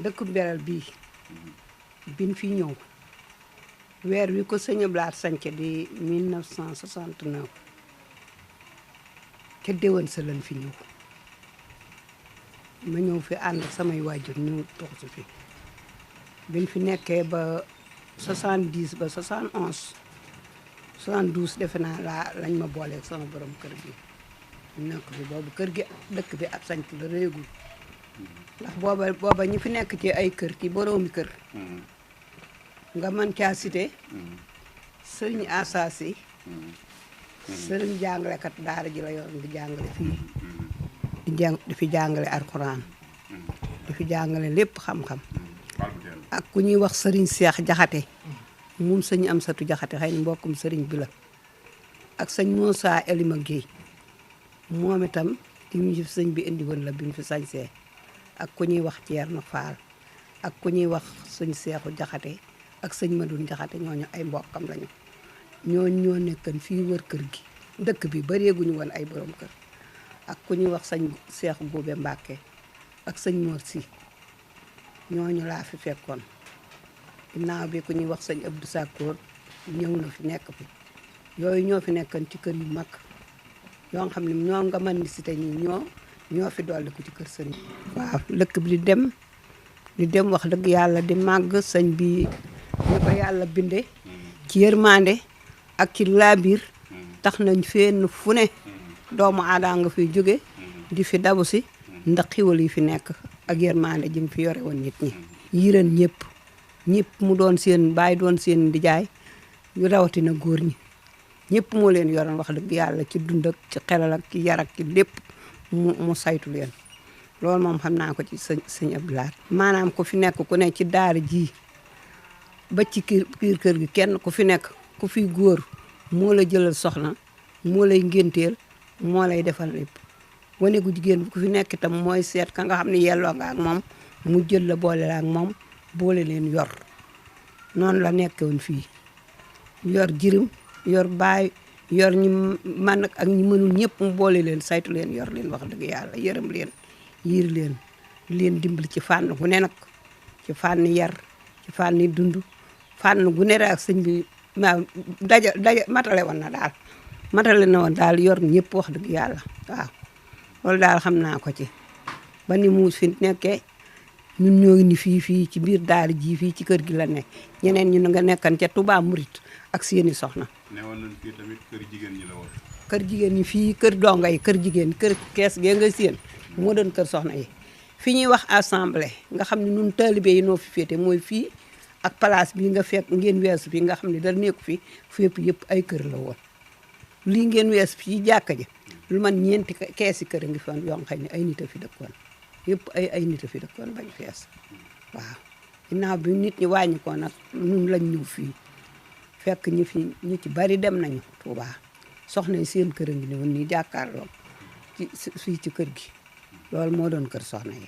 dëkk Mbelel bii bin fi ñëw weer wi ko sëñ Ablaat sanc di 1969 ca déwén sa lañ fi ñëw ma ñëw fi ànd ak samay waajur ñu toog si fi bin fi nekkee ba 70 ba 71 72 defe naa lañ ma booleeg sama borom kër gi ñu nekk fi boobu kër gi dëkk bi ab sanc la réegul ndax booba ñi fi nekk ci ay kër ci boroomi kër nga mën caa cité sëriñ Asasi sëriñ jàngalekat daara ji la yor di jàngale fii di fi jàngale alxuraan di fi jàngale lépp xam-xam ak ku ñuy wax sëriñ Seex Jaxate moom sëñ Amsatu Jaxate xëy na mbokkum sëriñ bi la ak sëñ Moussa Elima Guèye moom itam ñu fi sëñ bi indi woon la bi mu fi sañsee ak ku ñuy wax Ceerno Faal ak ku ñuy wax sëñ Seexu Jaxate ak sëñ Madoun Jaxate ñooñu ay mbokkam lañu ñoo nekkan fii wër kër gi dëkk bi bareeguñu woon ay borom kër ak ku ñuy wax sëñ Seexu Buube Mbàkke ak sëñ Mor Si ñooñu laa fi fekkoon ginnaaw bi ku ñuy wax sëñ Abdou Sakkoor ñëw na fi nekk fi yooyu ñoo fi nekkan ci kër yu mag yoo xam ne ñoo nga mën di cité ñi ñoo fi dolli ko ci kër sëñ waaw dëkk bi di dem wax dëgg yàlla di màgg sëñ bi ñu ko yàlla binde ci yërmande ak ci laabiir tax nañ fenn fu ne doomu aada nga fiy jóge di fi dabu si ndax xiwal yi fi nekk ak yërmande ji mu fi yore woon nit ñi yiran ñëpp mu doon seen baay doon seen ndijaay yu rawatina góor ñi ñëpp moo leen yoroon wax dëgg yàlla ci dund ak ci xelal ak ci yar ak ci lépp mu saytu leen loolu moom xam naa ko ci sëñ Abdoulaye maanaam ku fi nekk ku ne ci daara ji ba ci biir kër gi kenn ku fi nekk ku fi góor moo la jëlal soxna moo lay ngénteel moo lay defal lépp wane gu jigéen bu ku fi nekk itam mooy seet ka nga xam ne yelloo nga ak moom mu jël la boole la ak moom boole leen yor noonu la nekkoon fii yor jirim yor baay yor ñi man ak ñi mënul ñëpp mu boole leen saytu leen yor leen wax dëgg yàlla yërëm leen yiir leen dimbali ci fànn gu ne nag ci fànn yar ci fànn dund fànn gu ne rek sëñ bi daja matale woon na daal yor ñëpp wax dëgg yàlla waaw loolu daal xam naa ko ci ba ni mu fi nekkee ñun ñoo ngi ni fii ci biir daara ji fii ci kër gi la nekk ñeneen ñu nga nekkan ca Touba Murit ak seeni soxna. newoon nañ fii tamit kër jigéen ñi la woon. kër jigéen ñi fii kër donga yi kër jigéen kër kees gee nga seen moo doon kër soxna yi fi ñuy wax assemblée nga xam ne ñun taalibe yi noo fi féete mooy fii ak place bi nga fekk ngeen weesu fi nga xam ne da nekku fi fépp yëpp ay kër la woon lii ngeen weesu fii jàkka ji lu man ñeenti keesi kër a ngi foon yoo xam ne ay nit a fi dëkkoon yëpp ay nit a fi dëkkoon bañ fees waaw ginnaaw bi nit ñi wàññi ko nag ñun lañ ñëw fii fekk ñi ci bari dem nañu Touba soxna yi seen kër a ngi ne woon nii jàkkaarloo fii ci kër gi loolu moo doon kër soxna yi